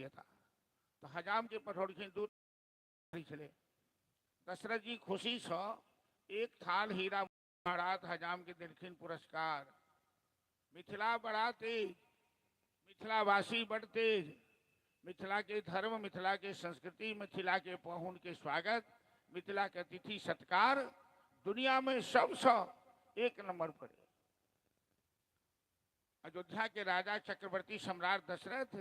एता। तऽ हजामके पठौलखिन दूत छलै। दशरथ जी खुशीसँ एक थाल हीरा महाराज हजामके देलखिन पुरस्कार। मिथिला बड़ा तेज, मिथिलावासी बड़ तेज, मिथिला के धर्म, मिथिला के संस्कृति, मिथिला के पाहुन के स्वागत, मिथिला के अतिथि सत्कार दुनिया में सबसँ एक नंबर पर है। अयोध्या के राजा चक्रवर्ती सम्राट दशरथ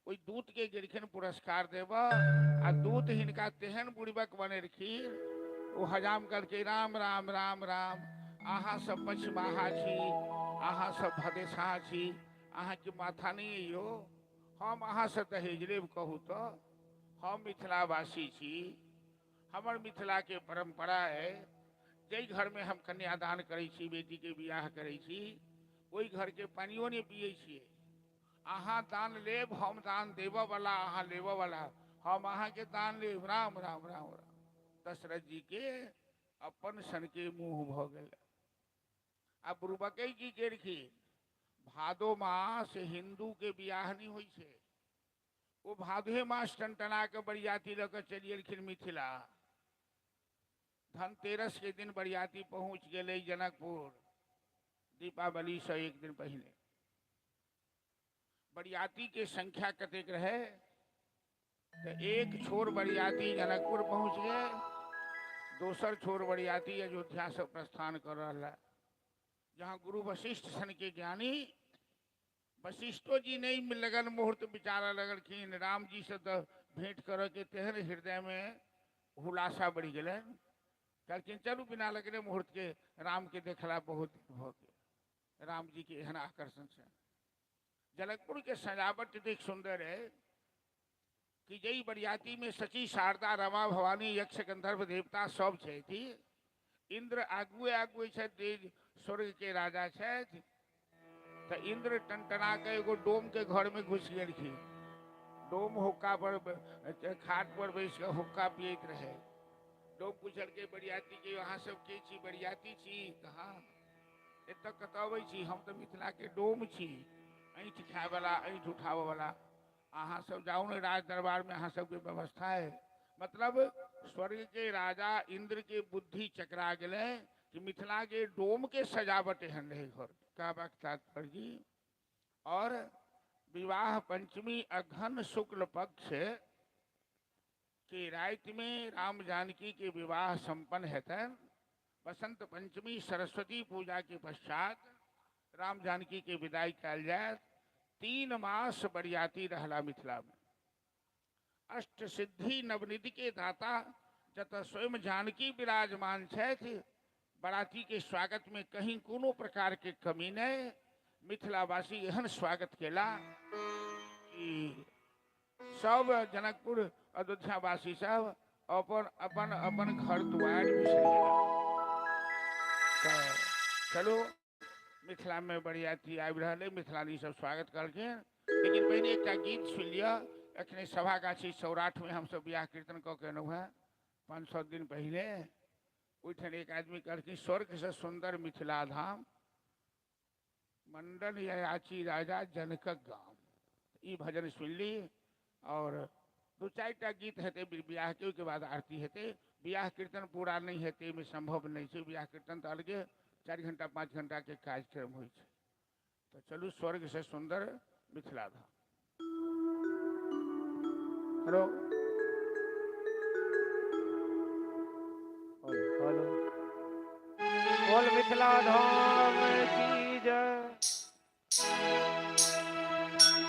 ओहि दूत के गेलखिन पुरस्कार देब आ दूत हिनका तेहन बुड़बक बनेलखिन, ओ हजाम कहलकै राम राम राम राम, अहाँ सब पछिमाहा छी, अहाँ सब भदेसा छी, अहाँके माथा नहि अइयो, हम अहाँसँ दहेज लेब कहू तऽ, हम मिथिलावासी छी, हमर मिथिलाके परम्परा अइ, जाहि घरमे हम कन्यादान करै छी, बेटीके बियाह करै छी, ओहि घरके पानियो नहि पियै छियै। अहाँ दान लेब, हम दान देबऽ वाला, अहाँ लेबऽ वाला, हम अहाँके दान लेब। राम राम राम राम। दशरथ जी के अपन सनके मुँह भऽ गेल। आ बुड़बकै की केलखिन, भादो मास हिन्दू के बियाह नहि होइ छै, ओ भादोए मास टनटना के बरियाती लऽ कऽ चलि गेलखिन मिथिला। धनतेरस के दिन बरियाती पहुँच गेलै जनकपुर, दीपावली से एक दिन पहले। बरियाती के संख्या कतेक रहे तो एक छोर बरियाती जनकपुर पहुंच गए, दोसर छोर बरियाती अयोध्या से प्रस्थान कर रहा है, जहां गुरु वशिष्ठ सन के ज्ञानी वशिष्ठो जी नहीं लगन मुहूर्त विचारा लगलखिन, राम जी से तो भेंट करे के तेहन हृदय में हुलासा बढ़ि गेलनि, कहलखिन चलू बिना लगने मुहूर्त के राम के देखला बहुत दिन भऽ गेल। राम जी के एहन आकर्षण छै। जनकपुर के सजावट देख सुंदर है कि जई बरियाती में सची शारदा रमा भवानी यक्ष गंधर्व देवता सब छथि, इंद्र आगुए आगुए छथि, स्वर्ग के राजा छथि, तऽ इंद्र टनटना के एगो डोम के घर में घुस गेलखिन। डोम हुक्का पर खाट पर बैस के हुक्का पियैत रहे। डोम पुछलकै बरियाती के, अहाँ सब के छी? बरियाती छी। कहाँ एतऽ कतऽ अबै छी? हम तऽ मिथिला के डोम छी, ऐंठ खायवला, ऐंठ उठाबऽवला। अहाँ सब जाउ ने राज दरबार में, अहाँ सबके व्यवस्था है। मतलब स्वर्ग के राजा इंद्र के बुद्धि चकरा गेलै कि मिथिला के डोम के सजावट एहन रहे घर। कहबाक तात्पर्य जी, और विवाह पंचमी अघन शुक्ल पक्ष के राति में राम जानकी के विवाह संपन्न हेतनि। बसंत पंचमी सरस्वती पूजा के पश्चात राम जानकी के विदाई कयल जायत। 3 मास बरियाती रहला मिथिला में। अष्ट सिद्धि नवनिधि के दाता जत स्वयं जानकी विराजमान छथि, बराती के स्वागत में कहीं कोनो प्रकार के कमी नहीं। मिथिलावासी एहन स्वागत केला कि सब जनकपुर अयोध्यावासी सब अपन अपन अपन घर दुआर बिसरि गेला। तऽ चलू मिथिला में बरियाती आबि रहल है, मिथिलानी सब स्वागत करलखिन। लेकिन पहिने एकटा गीत सुनि लिअ। एखने सभागाछी सौराठ में हमसब बियाह कीर्तन कऽ के एलहुँ हेँ 500 दिन पहिले। ओहिठाम एक आदमी कहलखिन स्वर्ग से सुंदर मिथिला धाम, मंडन ययाची राजा जनकक गाम। ई भजन सुनि ली और 2-4 टा गीत हेतै बियाह के, ओहिके बाद आरती हेतै। बियाह कीर्तन पूरा नहि हेतै, एहिमे संभव नहि छै। बियाह कीर्तन तऽ अलगे 4 घंटा 5 घंटा के कार्यक्रम होइ छै। तऽ चलू स्वर्ग से सुंदर मिथिला धाम। हेलो हेलो, बोल मिथिला धाम की जय।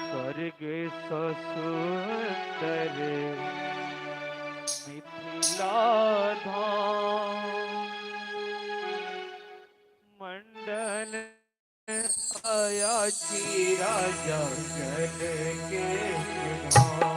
स्वर्ग सुंदर मिथिला धाम, मंडन अयाची राजा जन के धाम।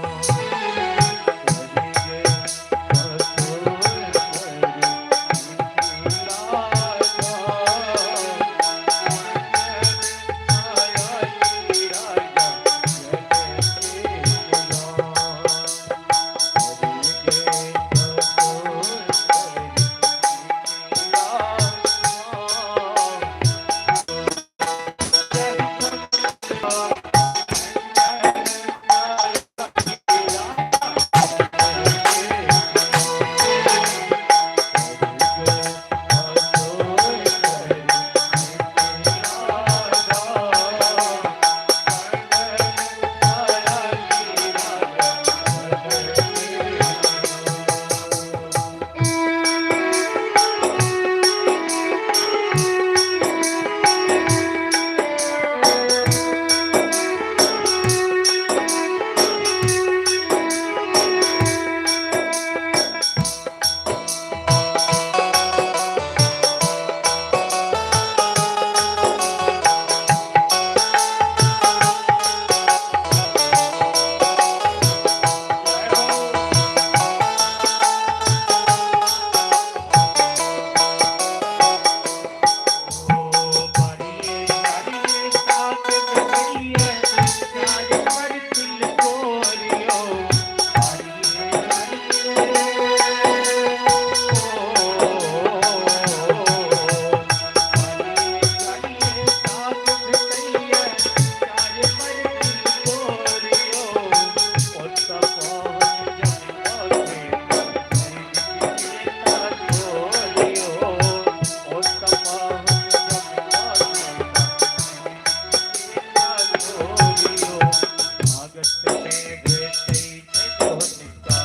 भेटै छनि हुनका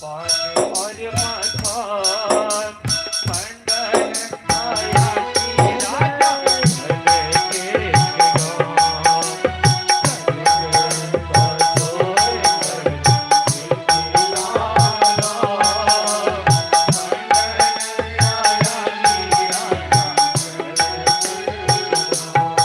पान और मखान। मंडन अयाची राजा जनके गाम। स्वर्ग सोर मिथिला धाम। मंडन अयाची राजा जनके धाम।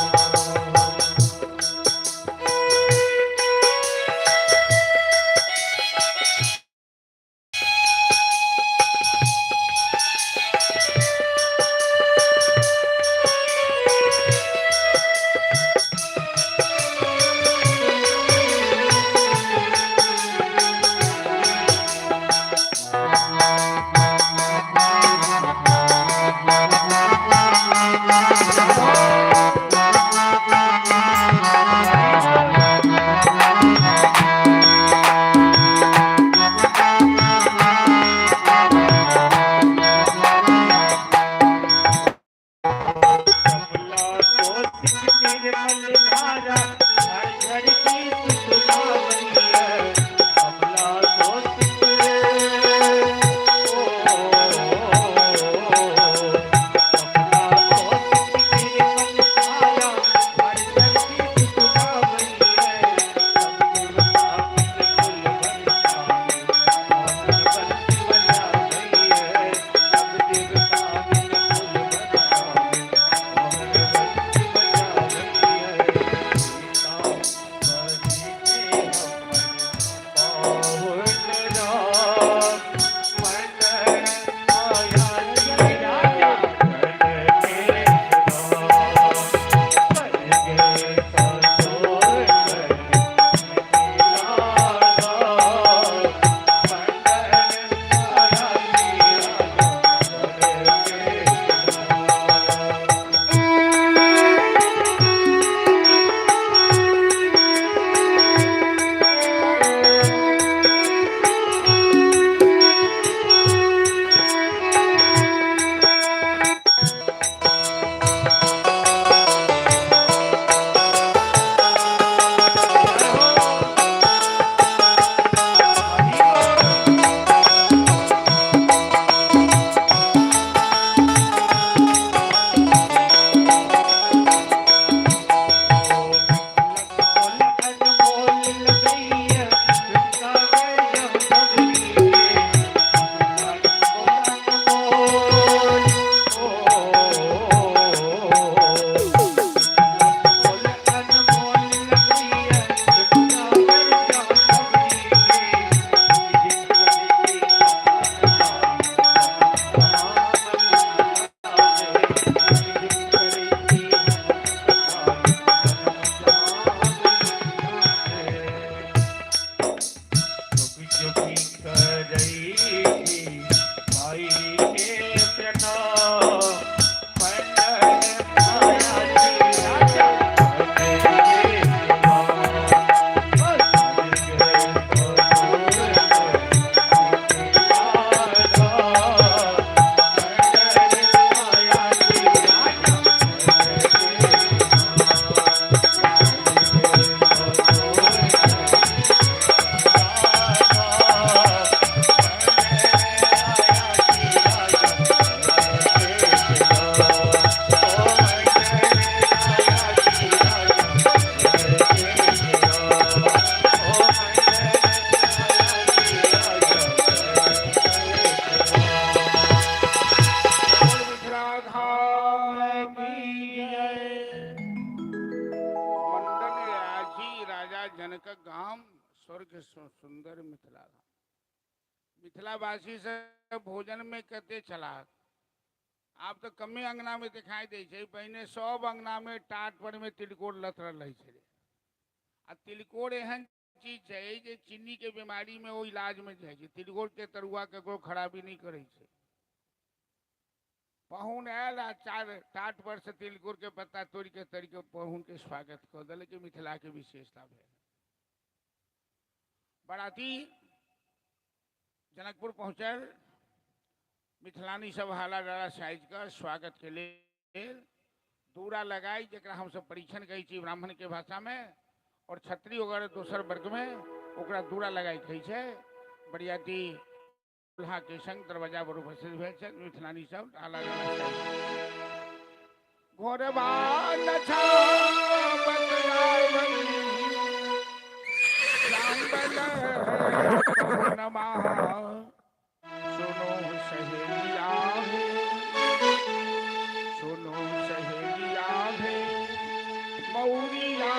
कमला कोशिक निर्मल धारा, झर झर गीत सुनावैया। कमला कोशिक, ओ कमला कोशिक निर्मल धारा, झर झर गीत सुनावैया। सब देवता मिल फूल बरसावे, मोहन बंसी बजावैया। सब देवता मिल फूल बरसावे, मोहन बंसी बजावैया। सीता बही के हमर पाहुन राम। मंडन अयाची राजा जनके धाम। स्वर्ग सोर मिथिला धाम। मंडन अयाची राजा जनके धाम। जोगी करई भाई के प्रणाम। मंडन अयाची राजा जनके धाम। स्वर्ग सोर मिथिला धाम। मंडन अयाची राजा जनके धाम। स्वर्ग सोर बोल मिथिला धाम की जय। मंडन अयाची राजा जनक गाम, स्वर्ग सुंदर मिथिला धाम। मिथिलावासी से भोजन में कते चला आब तो कमे अंगना में दिखाई दै छै। पहिने सब अंगना में टाट पर में तिलकोर लतरल रहै छलै। आ तिलकोर एहन चीज छै जे चीनी के बीमारी में ओ इलाज में जाइ छै। तिलकोर के तरुआ ककरो खराबी नहीं करै छै। पाहुन आयल आ चार टाट पर से तिलकोर के पत्ता तोड़ के तोड़ के पाहुन के स्वागत कऽ देलक। मिथिला के विशेषता भेल। बराती जनकपुर पहुँचल, मिथिलानी सब हाला डाला साइज कर स्वागत के लेल दूरा लगाई, जकरा हमसब परीक्षण कहै छी ब्राह्मण के भाषा में, और क्षत्रिय वगैरह दोसर वर्ग में ओकरा दूरा लगाइ कहै छै। बरियाती दुल्हा के संग दरवाजा पर उपस्थित भेल छथि मिथिलानी सब आला घोरबा सुनो सहेलिया हे, सुनो सहेलिया हे, मौरिया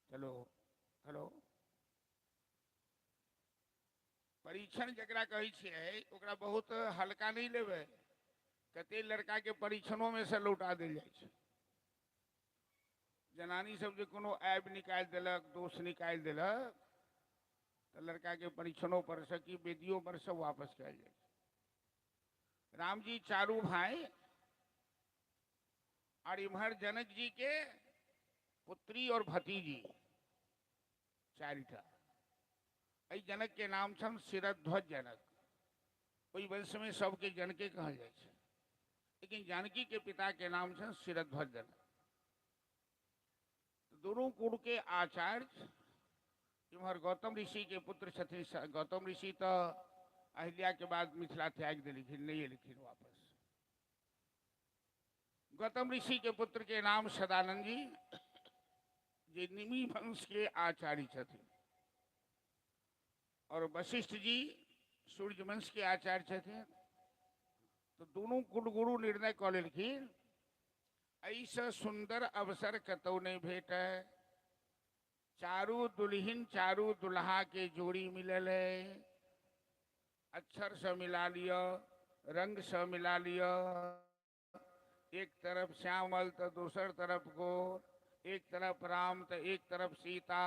हेलो हेलो, परीक्षण जकरा कहै छियै ओकरा बहुत हल्का नहि लेबै। कते लड़का के परीक्षणों में से लौटा देल जाइ छै। जनानी सब जे कोनो ऐब निकालि देलक, दोष निकालि देलक, तऽ लड़का के परीक्षणों पर से कि वेदियों पर से वापस कयल जाइ छै। रामजी चारू भाई और इम्हर जनक जी के पुत्री और भतीजी चारिटा। एहि जनक के नाम छन शिरध्वज जनक। ओहि वंश में सबके जनके कहल जाइ छै, लेकिन जानकी के पिता के नाम छन शिरध्वज जनक। दोनों कुल के आचार्य इम्हर गौतम ऋषि के पुत्र छथिन। गौतम ऋषि तो अहिल्या के बाद मिथिला त्याग देलखिन, नहीं एलखिन वापस। गौतम ऋषि के पुत्र के नाम सदानंद जी, जे निमि वंश के आचार्य छथिन, और वशिष्ठ जी सूर्यवंश के आचार्य छथिन। तो दोनों कुलगुरु निर्णय कऽ लेलखिन, एहिसँ सुंदर अवसर कतौ नहीं भेटे। चारू दुल्हिन चारू दुल्हा के जोड़ी मिलल है। अक्षर से मिला लिअ, रंग से मिला लिअ, एक तरफ श्यामल तो दोसर तरफ गोर, एक तरफ राम तो एक तरफ सीता,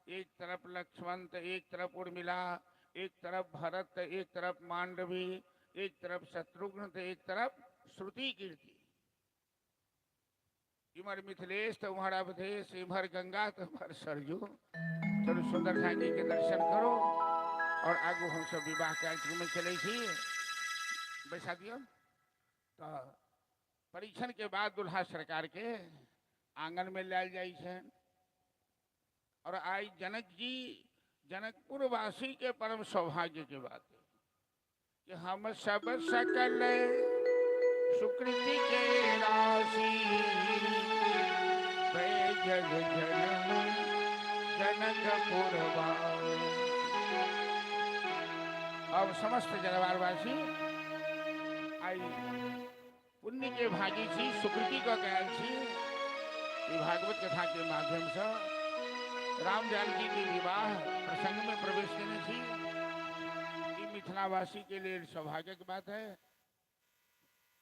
एक तरफ लक्ष्मण तो एक तरफ उर्मिला, एक तरफ भरत तो एक तरफ मांडवी, एक तरफ शत्रुघ्न तो एक तरफ श्रुति कीर्ति। इम्हर मिथिलेश तो उम्हर अवधेश, इम्हर गंगा तो उम्हर सरजू। चलू सुंदर झांकी के दर्शन करो और आगू हम सब विवाह कार्यक्रम में चले छी। बैसा दियौ। तो परीक्षण के बाद दुल्हा सरकार के आंगन में लायल जाइ छै। और आई जनक जी जनकपुरवासी के परम सौभाग्य के बात है कि हम सब सकल सुकृति के राशि जग जन्म जनकपुरवासी। अब समस्त जनवारवासी आई पुण्य के भागी छी, सुकृति कऽ के आयल छी। ई भागवत कथा के माध्यम से राम जानकी के विवाह प्रसंग में प्रवेश केने छी। ई मिथिलावासी के लिए सौभाग्य के बात है।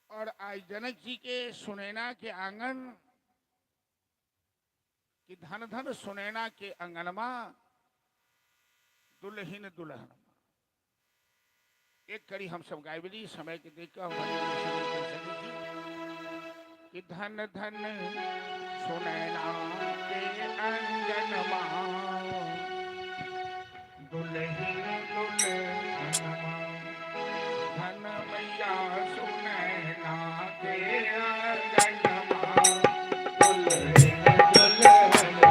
और आई जनक जी के सुनैना के आंगन कि धन धन सुनैना के अंगनमा दुल्हिन दुल्हन। एक कड़ी हम सब गायबली समय के देख कर कि धन धन सुनैना के अंगनमा दुल्हिन दुल्हनमा, धन मैया सुनैना के अंगनमा दुल्हिन दुल्हनमा।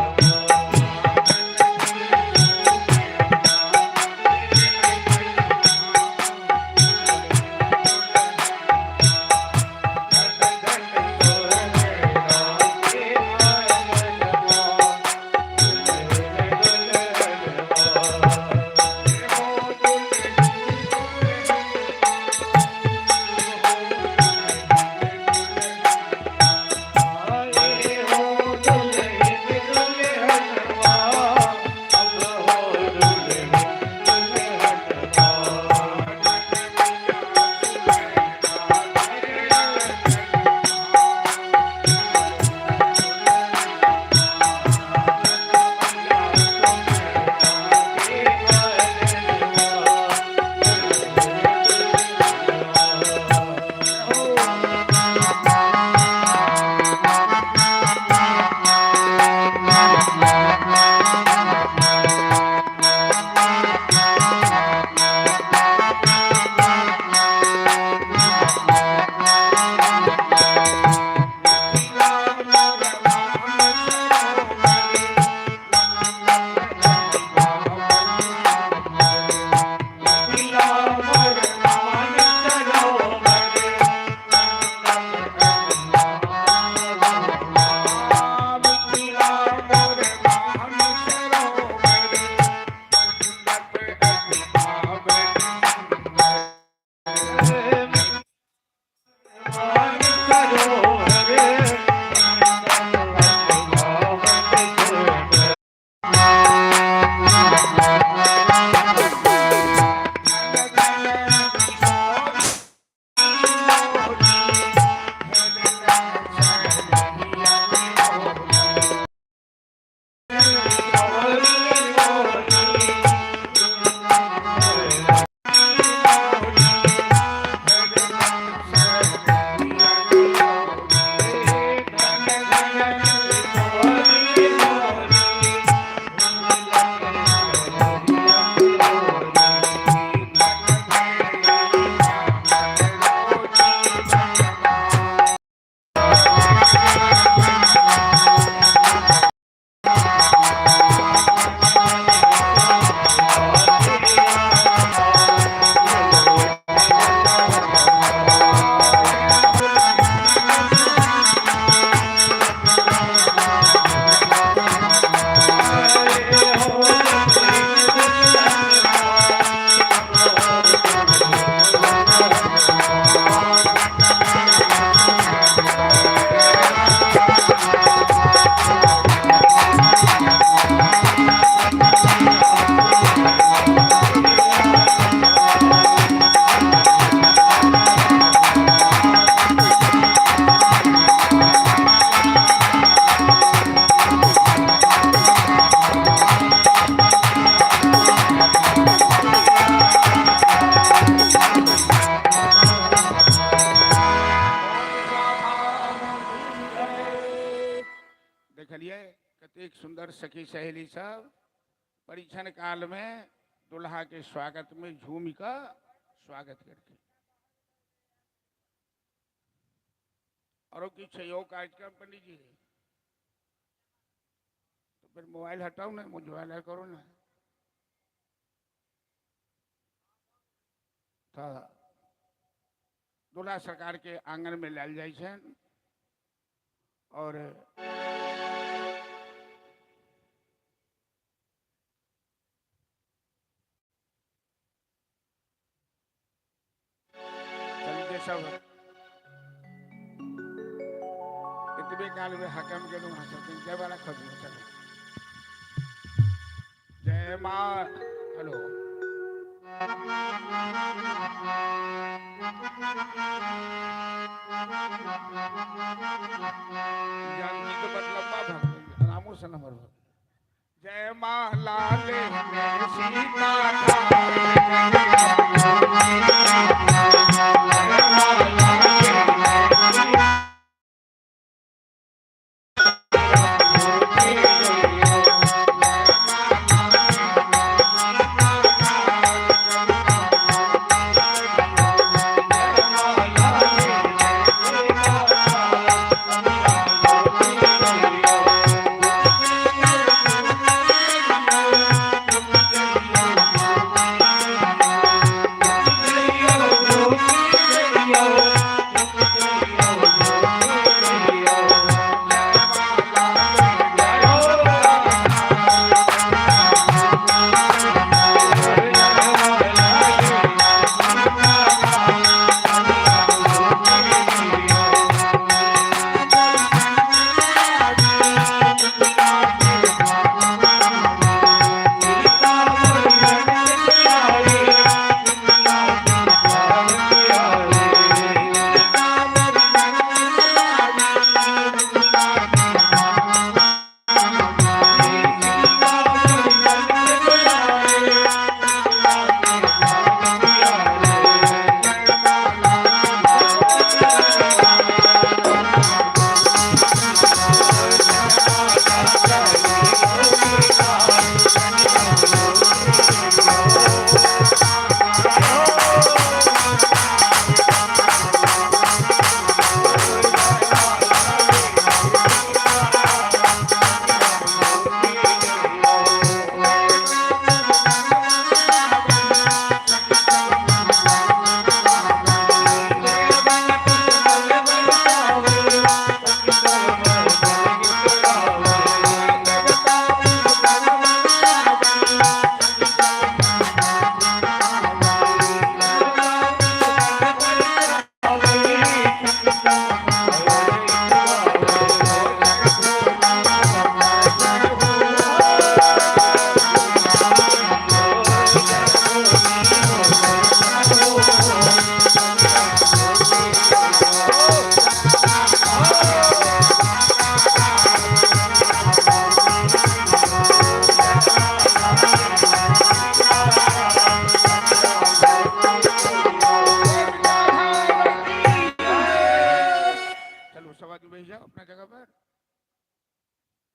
धन धन सुनैना के आंगनमा। सहेली सब परीक्षण काल में दुल्हा के स्वागत में झूम का स्वागत करके। और किछु यो कार्यक्रम पंडित जी, तो फिर मोबाइल हटाओ ना, मोबाइल करो ना। तो दूल्हा सरकार के आंगन में लायल जाइ छनि और चलिए सब इतने काल में हकम के वहां चलते जय वाला खजूर चलो जय माँ। हेलो जानकी तो बड़ लंबा भग रामो से नंबर भग। जय माँ लाल सीता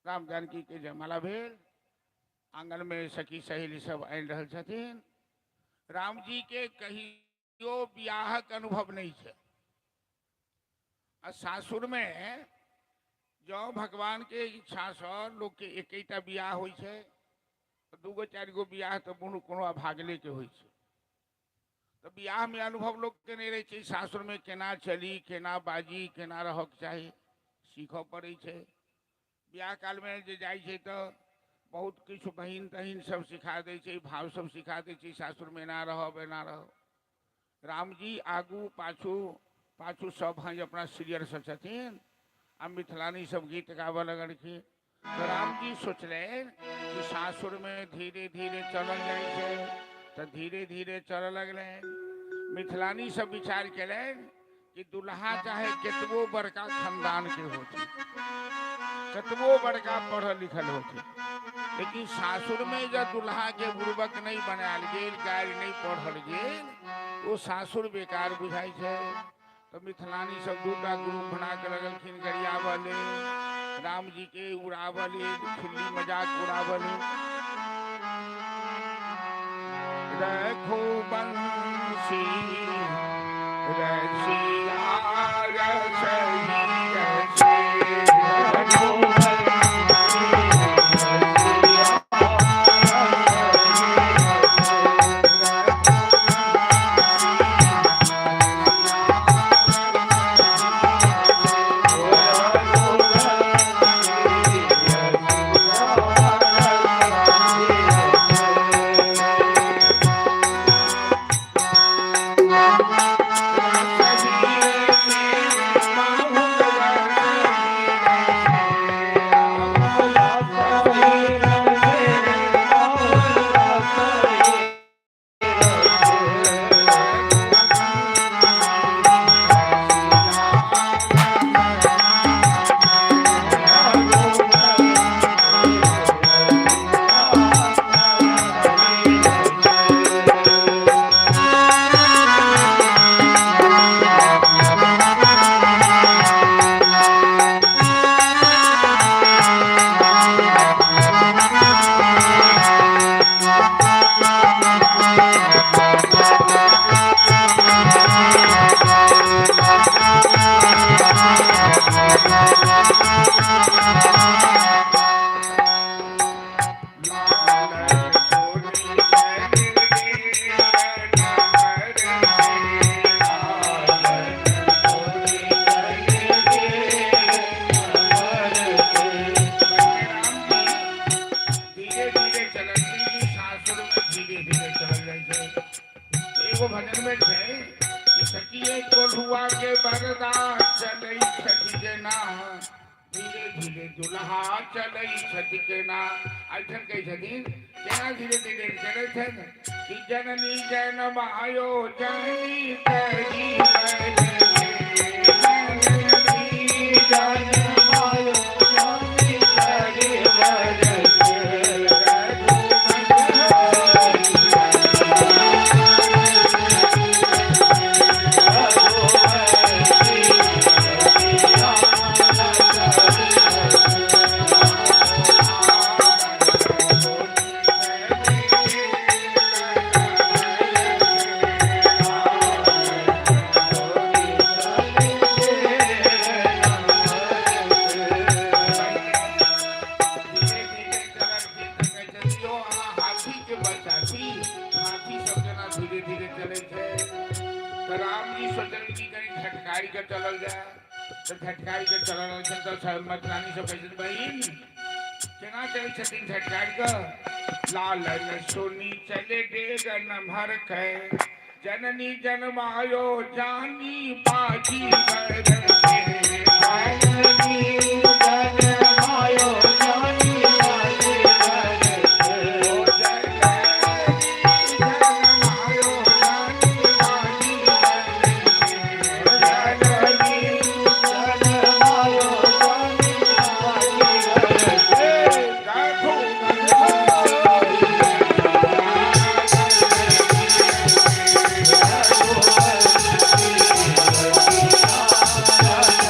राम जानकी के जयमाला भेल। आंगन में सखी सहेली सब आनि रहल छथिन। राम जी के कहियो बियाहक अनुभव नहीं छै। आ सासुर में जँ भगवान के इच्छा से लोग के एकेटा बियाह होइ छै, दूगो चारि गो बियाह तो कोनो अभागले के होइ छै। तो बियाह में अनुभव लोग के नहीं रहै छै। सासुर में केना चली, केना बाजी, केना रहक चाही, सीखऽ पड़ै छै। बियाह काल में जे जाइ छै तो बहुत किछु बहिन तहिन सब सिखा दै छै, भाव सब सिखा दै छै, सासुर में एना रहब एना रहब। राम जी आगू पाछू पाछू सब भाई अपना सीरियर सब छथिन आ मिथिलानी सब गीत गाबऽ लगलखिन। तो राम जी सोचलनि कि सासुर में धीरे धीरे चलल जाइ छै, तो धीरे धीरे चलऽ लगलनि। मिथिलानी सब विचार केलनि कि दुल्हा चाहे केतबो बड़का खानदान के होथिन, कतबो बड़का पढ़ल लिखल होथिन, लेकिन सासुर में जब दुल्हा के बुड़बक नहीं बनायल गेल, गारि नहीं पढ़ल गेल, वो सासुर बेकार बुझाइ छै। तो मिथिलानी सब दूटा ग्रुप बना के लगलखिन गरियाबऽ लेल। राम जी के उड़ावल खिल्ली मजाक उड़ावल। रघुवंशी रसिया रसही रसे, धीरे धीरे चलल सासुर में, धीरे धीरे चलल जाइ छै। एगो भजन में छै कि सखिए कोल्हुआ के बरदा चलै छथि जेना, धीरे धीरे दुल्हा चलै छथि केना। एहिठाम कहै छथिन केना धीरे धीरे चलै छथि कि जननी जनम आयो जननी करी जननी जनमायो जानी करी वरसे। धीरे धीरे चललखिन तऽ कहै छथिन यौ अहाँ हाथीके बच्चा छी, हाथी सब जेना धीरे धीरे चलै छै। तऽ रामजी सोचलखिन कि कनि झटकारि कऽ चलल जाय, तऽ झटकारि कऽ चलल रहलखिन। तऽ मतरानी सब कहै छथिन बहिन केना चलै छथिन झटकारि कऽ। लालन सुनी चले डेग नमहर कै, जननी जनमायो जानी बाजी बरसे। जननी जनमायो जानी बाजी ओ बरसे। जननी जनमायो जानी बाजी बरसे। जननी जनमायो जानी बाजी बरसे। रघुवंशी रसिया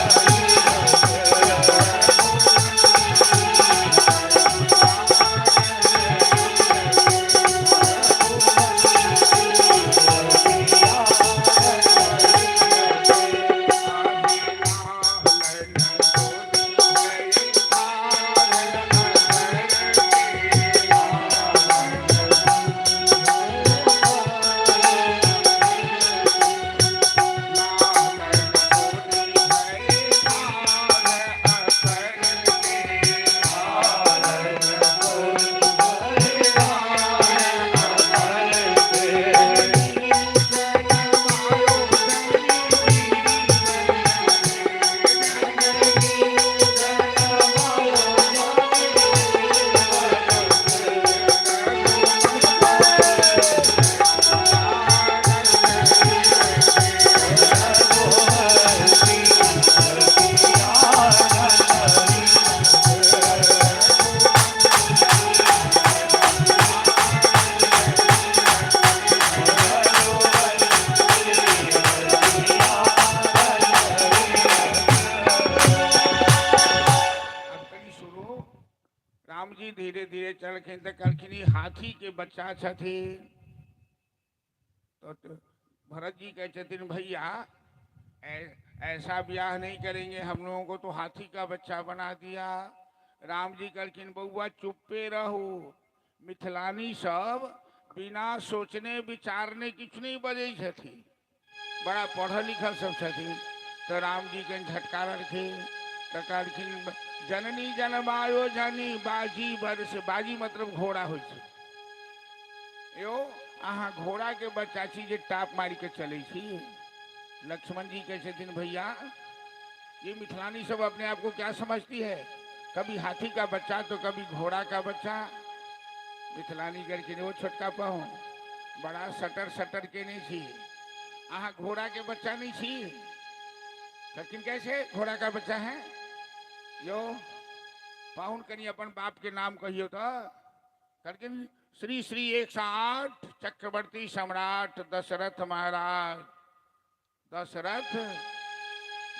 रसही रसे। कहलखिन ई हाथी के बच्चा छथिन। तो भरत जी कहै छथिन भैया ऐसा ब्याह नहीं करेंगे, हम लोगों को तो हाथी का बच्चा बना दिया। राम जी कहलखिन बउआ चुप्पे रहू, मिथिलानी सब बिना सोचने विचारने किछु नहीं बजै छथिन, बड़ा पढ़ल लिखल सब छथिन। तो राम जी के झटका रखिन तो कहलखिन जननी जनमायो जानी बाजी बरस, बाजी मतलब घोड़ा होइ छै। यो अहाँ घोड़ा के बच्चा छी जे टाप मारि के चलै छी। लक्ष्मण जी कहै छथिन भैया ये मिथिलानी सब अपने आप को क्या समझती है, कभी हाथी का बच्चा तो कभी घोड़ा का बच्चा। मिथिलानी कहलखिन ओ छोटका पहुन बड़ा सटर सटर के नहीं छी, अहाँ घोड़ा के बच्चा नहीं छी। कहलखिन कैसे घोड़ा का बच्चा है? यो पाहुन कनी अपन बाप के नाम कहियो तो। कहलखिन श्री श्री 108 चक्रवर्ती सम्राट दशरथ महाराज। दशरथ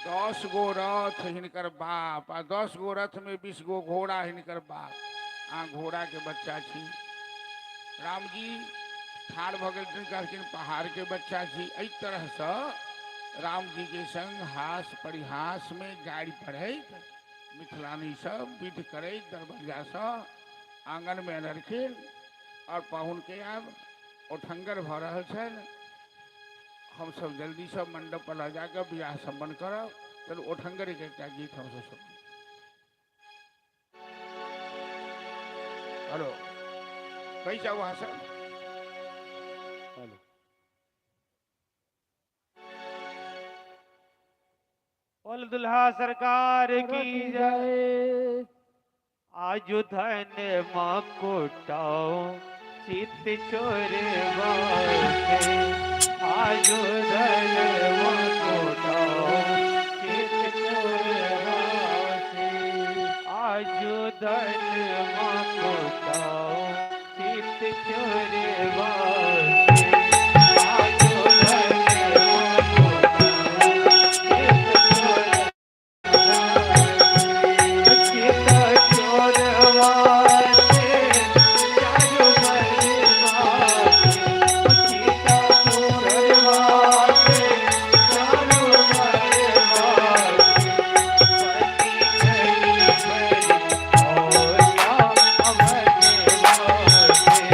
10 गो रथ हिनकर बाप, आ 10 गो रथ में 20 गो घोड़ा हिनकर बाप, आ घोड़ा के बच्चा छी। राम जी ठाढ़ भऽ गेलखिन, कहलखिन पहाड़ के बच्चा छी। एहि तरहसँ राम जी के संग हास परिहास में गारि पढ़ैत मिथिलानी सब विध करैत दरभंगासँ आंगन में अनलखिन और पाहुन के आब ओठंगर भऽ रहल छनि। हमसब जल्दीसँ मंडप पर लऽ जाकऽ बियाह सम्पन्न करब। चलू ओठंगर के एकटा गीत हमसब सुनब। हेलो कैसा वहाँ सब? हेलो। बोल दुल्हा सरकार की जय। आजु धन मकुटाओ चित चोर वासे, आजु धन मकुटाओ चित चोर वासे, आजु धन मकुटाओ चित चोर वासे, आजु धन मकुटाओ चित चोर चित चोर वासे, चारु मरवासे, चित चोर वासे, चारु मरवासे, पति गई भरी औरिया अवध वासे,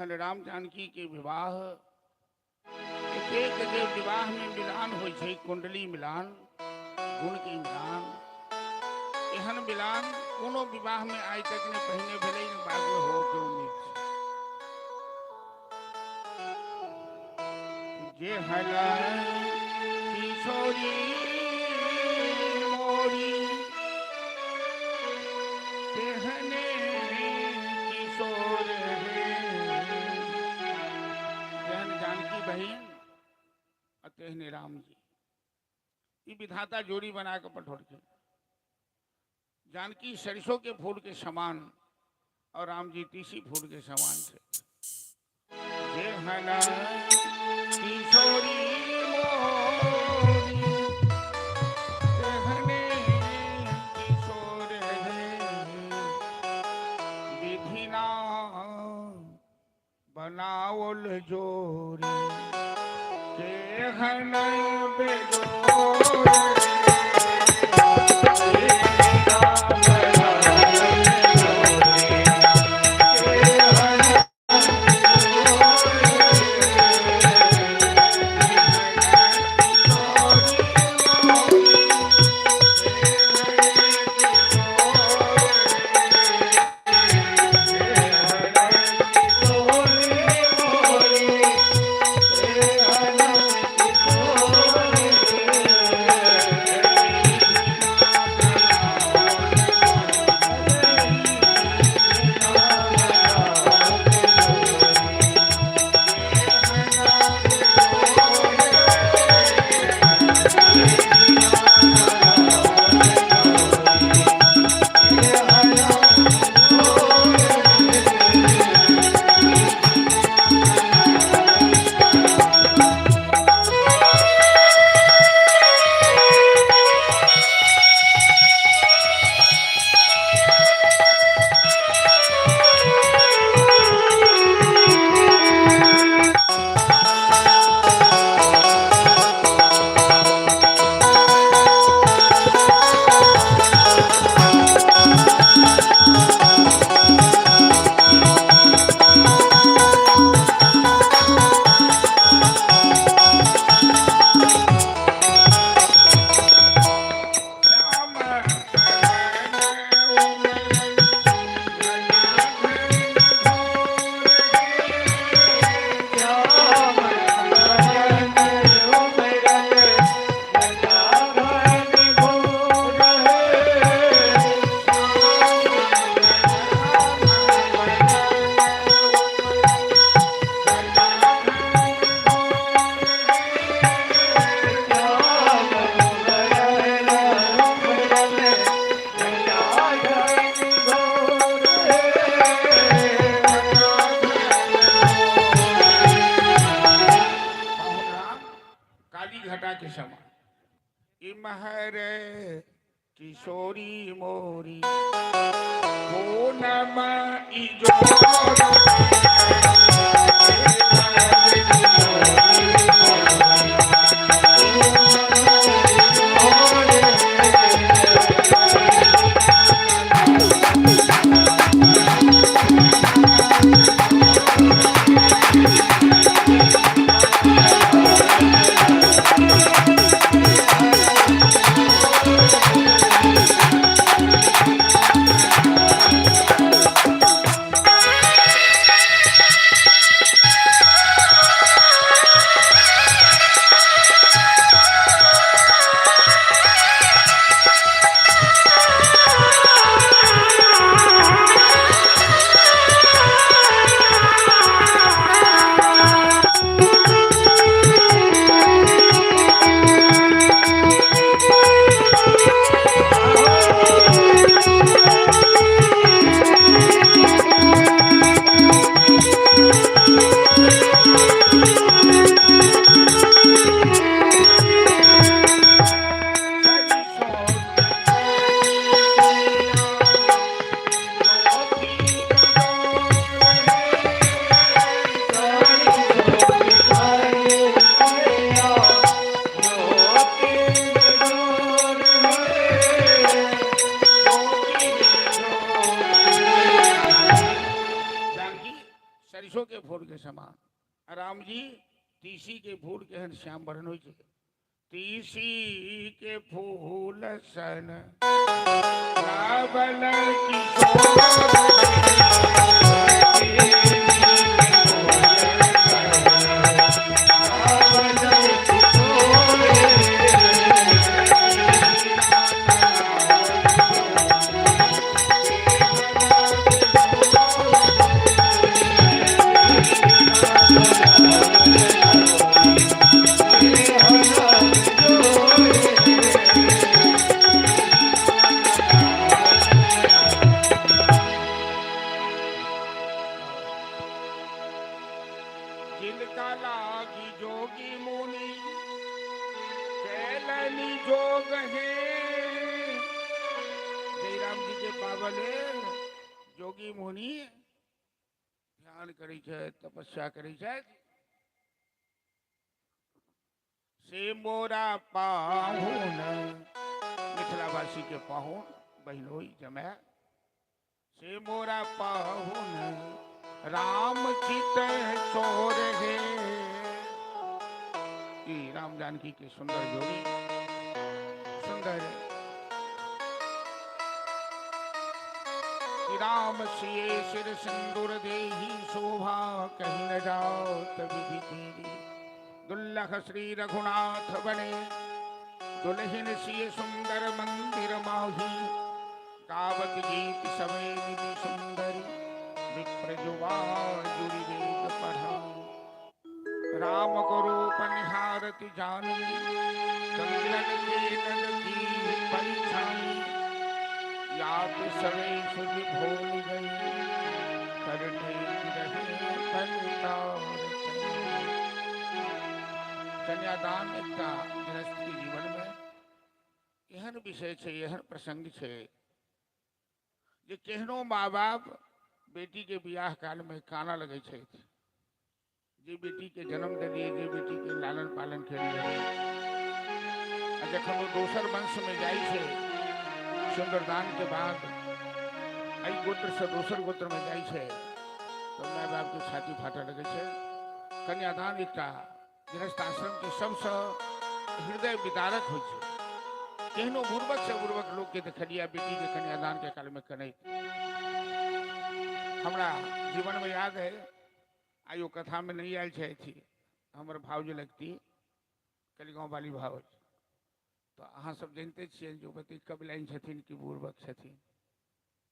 तेहन राम जानकी के विवाह एतेक जे विवाह में मिलान होइ छै, कुंडली मिलान, गुण के मिलान, एहन मिलान कोनो विवाह में आइ तक ने पहिने भेलै ने बाद में हो के उम्मीद छै। जे हला किशोरी मोरी तेहने किशोर हे, तेहन जानकी बहिन आ तेहने राम जी। ई विधाता जोड़ी बना के पठौलखिन। जानकी सरसों के फूल के समान और राम जी तीसी फूल के समान थे। जे हला किशोरी मोरी तेहने किशोर हे, विधिना बनाओल जोरी केहन बेजोर। काली घटा के समान इमहर किशोरी मोरी पूनम इजोर। समान। आ राम जी तीसी के फूल केहन श्याम वर्ण होइ छै, तीसी के फूल सन रावण किशोर। जिनका लागी जोगी मुनि कैलनी जोग है। जय राम जी के पावले जोगी मुनि ध्यान करै छै, तपस्या करै छै। से मोरा पाहुन, मिथिलावासी के पाहुन बहिनोई जमाय, से मोरा पाहुन राम चित चोर है। ई राम जानकी के सुंदर जोड़ी, सुंदर राम सिए सिर सिंदूर देही शोभा, कहीं न जाओ विधि तेरी। दुल्लभ श्री रघुनाथ बने दुल्हन सिए सुंदर मंदिर माही, गावत गीत समय निधि सुंदरी विप्र जुवा जुड़ी वेद पढ़ा। राम को रूप निहारति जानी, चंदन के नद की परिछाई। याद सवे सुध भूल गई, कर रहे परतार। कन्यादान एकटा गृहस्थ के जीवन में एहन विषय छै, एहन प्रसंग छै जे केहनो माँ बाप बेटी के बियाह काल में काना लगै छथि। जे बेटी के जन्म देलियै, जे बेटी के लालन पालन केलियै, आ जखन ओ दोसर वंश में जाइ छै सुंदरदान के बाद, एहि गोत्र से दोसर गोत्र में जाइ छै तऽ my बाप के छाती फाटऽ लगै छै। कन्यादान एकटा गृहस्थ आश्रम के सबसँ हृदय विदारक होइ छै। केहनो बुर्बक से बुर्बक लोक के देखलियै बेटी के कन्यादान के काल में कनैत। हमरा जीवन में याद है, आइ ओ कथा में नहीं आयल छै अथी, हमर भाउज लगती कलिगाँव वाली भाउज, तऽ अहाँ सब जनिते छियै जे ओ कतेक कबिलाइन छथिन कि बुर्बक छथिन।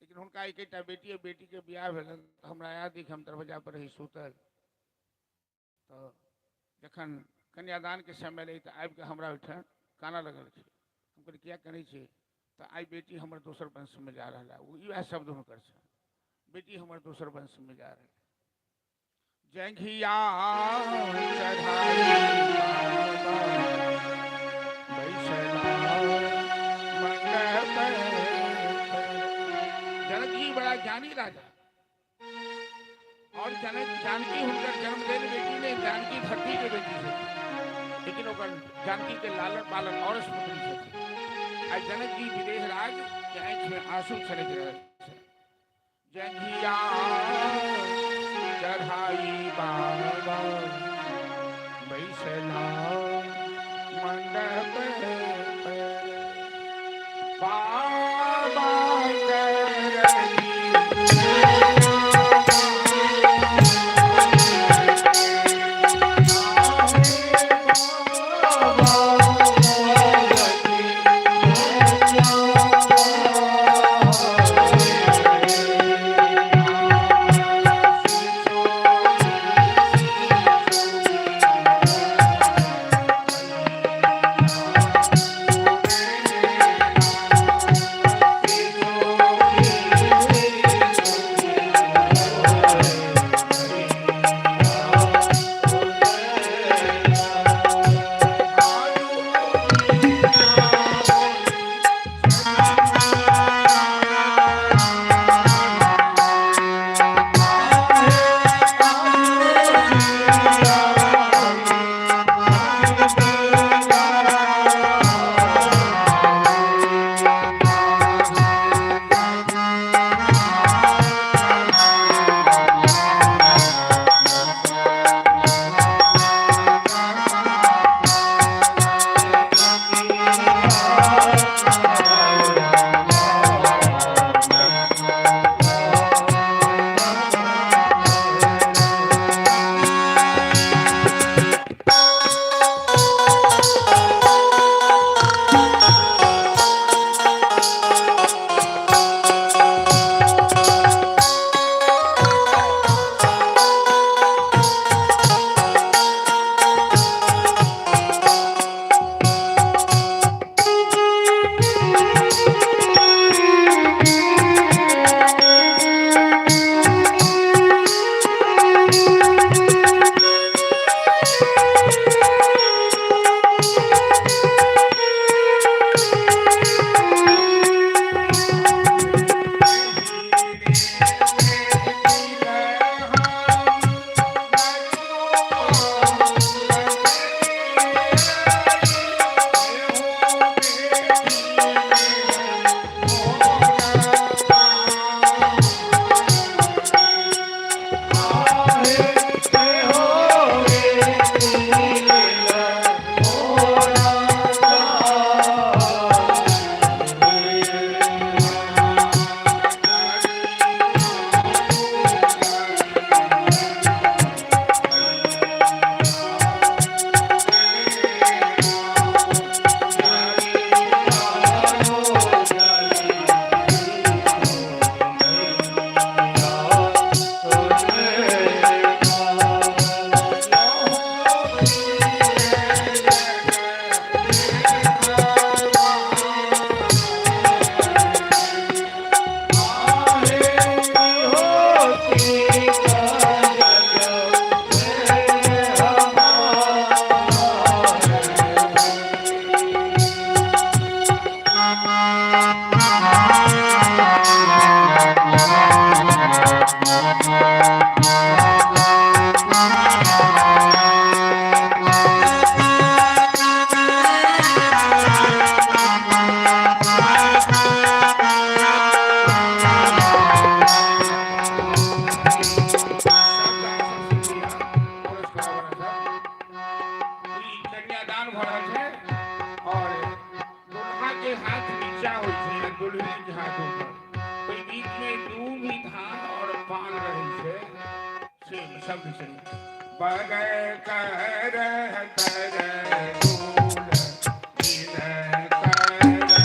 लेकिन हुनका एकेटा बेटी है, बेटी के बियाह भेलनि तऽ हमरा याद अछि हम दरवाजा पर रही सुतल, तऽ जखन कन्यादान के समय रहै तऽ आबिके हमरा ओहिठाम कानऽ लगलखिन। हम कहलियै किया कनै छी? तऽ आइ बेटी हमर दोसर वंश में जा रहल है। ओ इएह शब्द हुनकर छनि, बेटी हमर दोसर वंश में जा रहल है। जंघिया चढ़ाई मंडप। जनक जी बड़ा ज्ञानी राजा, और जनक जानकी हुनकर जन्म देल बेटी ने, जानकी धरती के बेटी छथिन, लेकिन ओकर जानकी के लालन पालन और पुत्री छथिन। आ जनक जी विदेह राज के आँखि में आंसू छलकि रहल छै। जंघिया चढ़ाई बाबा बैसला मंडप पर, बाबा करनी के हाथ नीचा होइ छै आ दुल्हन के हाथ ऊपर। ओहि बीच मे दूभी धान और पान रहै छै, से शब्द छै बगर कर तर दूल मिल कर ऊपर।